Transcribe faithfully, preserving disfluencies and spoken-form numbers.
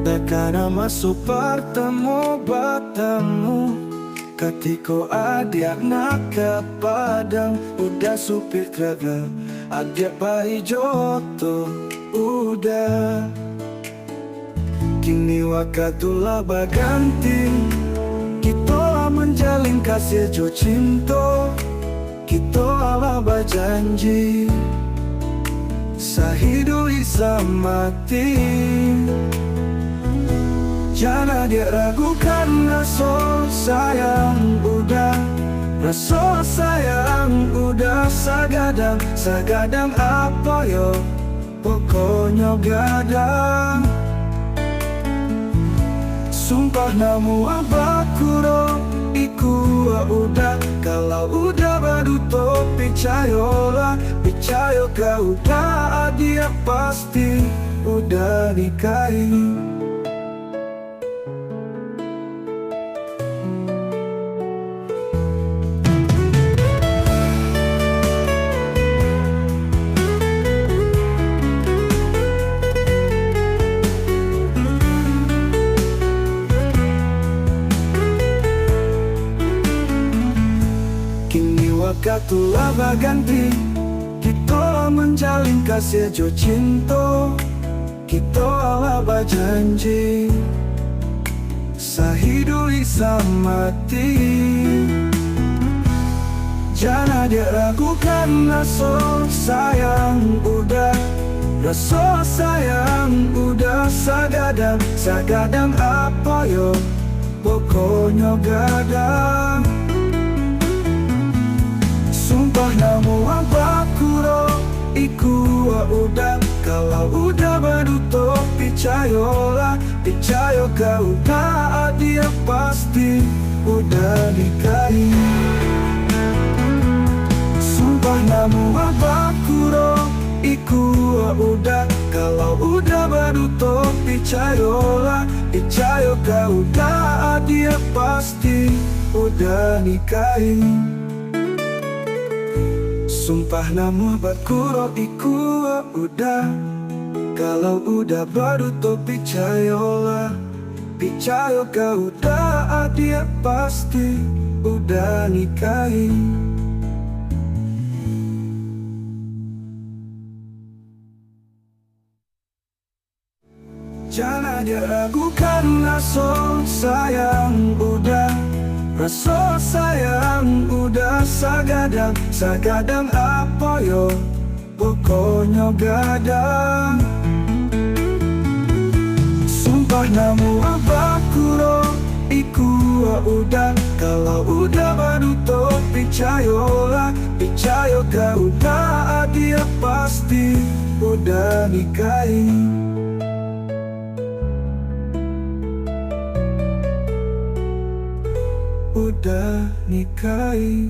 Takana maso partamo batamu, katiko adiak nak ka Padang, Uda supir travel, adiak pai jo oto Uda. Kini wakatu lah baganti, kito lah manjalin kasiah jo cinto. Kito alah bajanji, sahiduik samati. Jan adiak ragukan raso sayang Uda, raso sayang Uda sagadang, sagadang apo yo. Pokoknyo gadang. Sumpah namuah bakuro, ikua Uda. Kalau Uda baduto, picayolah, picayo ka Uda, adiak pasti Uda nikahi. Kini wakatu lah baganti, kito lah manjalin kasiah jo cinto. Kito alah bajanji, sahiduik samati. Jan adiak ragukan raso sayang Uda, raso sayang Uda sagadang, sagadang apo yo. Pokoknyo gadang. Sumpah namuah bakuro, ikua Uda. Kalau Uda baduto, picayolah, picayo ka Uda, adiak pasti Uda nikahi. Sumpah namuah bakuro, ikua Uda. Kalau Uda baduto, picayolah, picayo ka Uda, adiak pasti Uda nikahi. Sumpah namuah bakuro, ikua Uda. Kalau Uda baduto, picayolah, picayo ka Uda, adiak pasti Uda nikahi. Jan adiak ragukan raso sayang Uda, raso sayang Uda sagadang, sagadang apo yo, pokoknyo gadang. Sumpah namuah bakuro, ikua Uda. Kalau Uda baduto, picayolah, picayo ka Uda, adiak pasti Uda nikahi. Uda nikahi.